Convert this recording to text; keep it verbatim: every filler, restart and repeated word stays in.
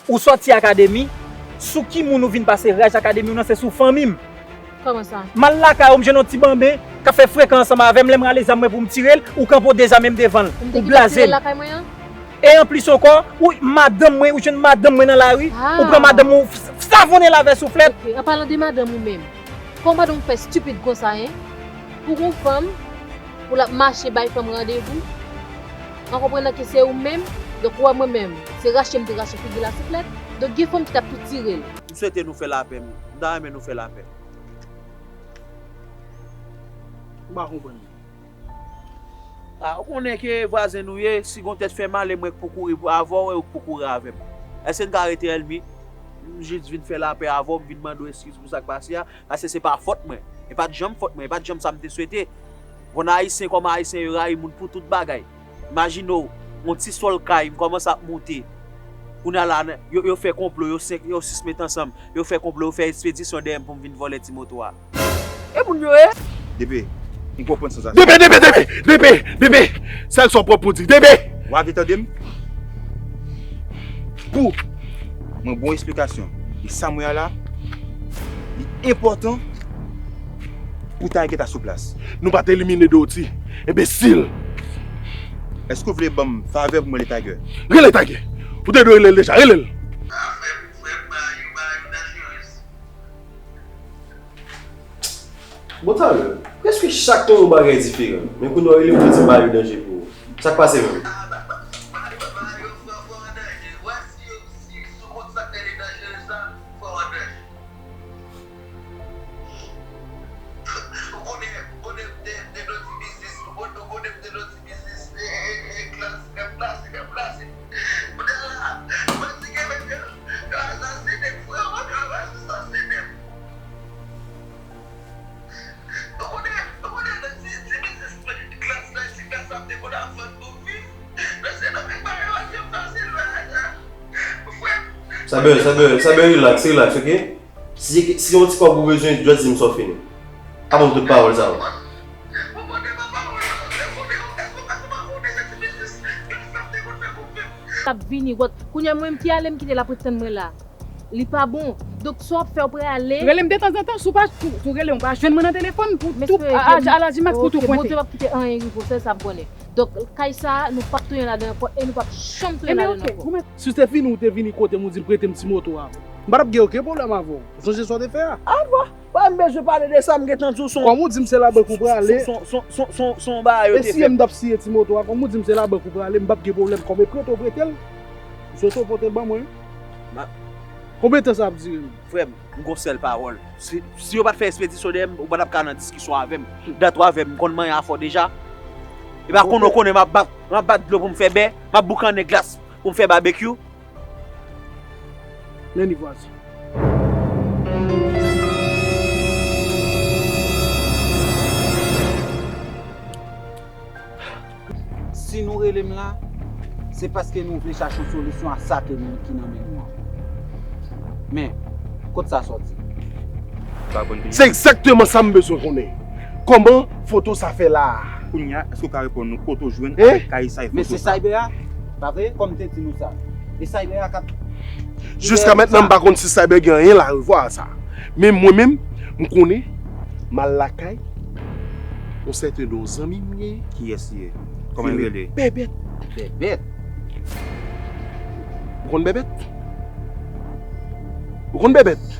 Ou sòti akademi, sou ki moun ou vin pase raj akademi w nan, se sou fanmi m. Kòman sa? M al lakay ou, m jwenn yon ti banben k ap fè frekan ansanm avè m, lè m rale zam mwen pou m tire l, ou kanpe w dezame m devan l, ou blaze l. Lakay mwen an? E anplis ankò, ou madanm mwen, ou jwenn madanm mwen nan lari, ou pran madanm mwen, ou savonnen l avè souflèt. Ok, an palan de madanm ou menm, kòman madanm ou fè stipid konsa, en? Pou gon fanm, pou l ap mache bay fanm randevou, an konprenan ke se ou menm, donk ou wè mwen menm, se rache m te rache figi l a souflèt, donk gen fanm ki t ap tou tire l. M swete nou fè lapè, m ta renmen nou fè lapè. M pa konprann. Ah, ou konnen ke vwazen nou ye, si gon tèt fè mal, e mwen k pou kouri avè w, e ou k pou kouri avè m. Èske n ka rete ènmi? M jis vin fè lapè avè w, m vin mande w eskiz pou sa k pase a, paske se pa fòt mwen. E pa t janm fòt mwen, e pa t janm sa m te swete. Bon, Ayisyen kòm Ayisyen, yo rayi moun pou tout bagay. Imajine w, yon ti sòl kay, m kòmanse ap moute. Kounye a la, yo, yo fè konplo, yo senk, yo sis met ansanm, yo fè konplo, yo fè espedisyon dèyè m pou m vin vòlè ti moto a. E moun yo ye? Depe, m konprann sansasyon. Depe, depe, depe, depe, depe! Sèl sa w pwòp pou di, depe! W ave tande m? Pou mwen bon esplikasyon. E sa mwen a la, li enpòtan pou Tiger ta sou plas. Nou pa t elimine Dotty, enbesil! Èske w vle ban m favè pou m rele Tiger? Rele Tiger! Ou te dwe rele l deja, rele l! Bon Tyler, prèske chak tan yon bagay diferan. Men kounye a w rele m pou di m Mario danje pou ou. Sa k pase menm? Sa bè, sa bè, sa bè, relax, relax, ok? Si, si yon ti kòb ou bezwen, just di m sa w fini. Pa ban m tout pawòl sa yo. T ap vini, wòt. Kounye a mwen menm ki ale m kite l ap ret tann mwen la. Li pa bon. Donk sa w ap fè, w prale. Rele m detanzantan, si w pa tou, tou rele m, w pa jwenn mwen nan telefòn pou tou, a, a, a la dimax pou tou pwente. Bondye p ap kite anyen rive w, sèl sa m konnen. Donk kay sa a, nou p ap tounen ladan ankò e nou p ap janm tounen ladan ankò. Si w te vini, ou te vini kote m, ou di m prete m ti moto a. M pa t ap gen okenn pwoblèm avè w. Ou sonje sa w te fè a? Ava! Pa m bezwen pale de sa, m gentan di w se yon... Kòm ou di m se labank ou prale. Se yon bagay yo te fè. E si m t ap siye ti moto a, kòm ou di m se labank ou prale, m p ap gen pwoblèm. Kòm e prete w prete l, m swete w pote l ban mwen. Konbyen tan sa ap dire menm? Frè m, m gon sèl pawòl. Si, si yo pa t fè espedisyon dèyè m, ou pa t ap ka nan diskisyon avè m. Dat ou avè m, m konn manyen afè w deja. E pa konnen w konnen m ap bat, m ap bat dlo pou m fè bè, m ap boukannen glas pou m fè babekyou. Lenny vwazen. Si nou rele m la, se paske nou vle chache yon solisyon a sa ke nou ki nan men nou an. Men, kot sa sòti? Se egzakteman sa m bezwen konnen. Kòman foto sa fè la a? Kounye a, èske w ka reponn nou kote w jwenn ak kay sa e foto sa? Men se Cyber a, pa vre? Kòm m te di nou sa. E Cyber a k ap... Jiska mentnan, m pa konn si Cyber gen anyen larevwa a sa. Men mwen menm, m konnen, m al lakay yon sèten de yon zanmi m genyen. Kiyès li ye? Kòman l rele? Bèbèt. Bèbèt? Ou konn Bèbèt? Ou konn Bèbèt?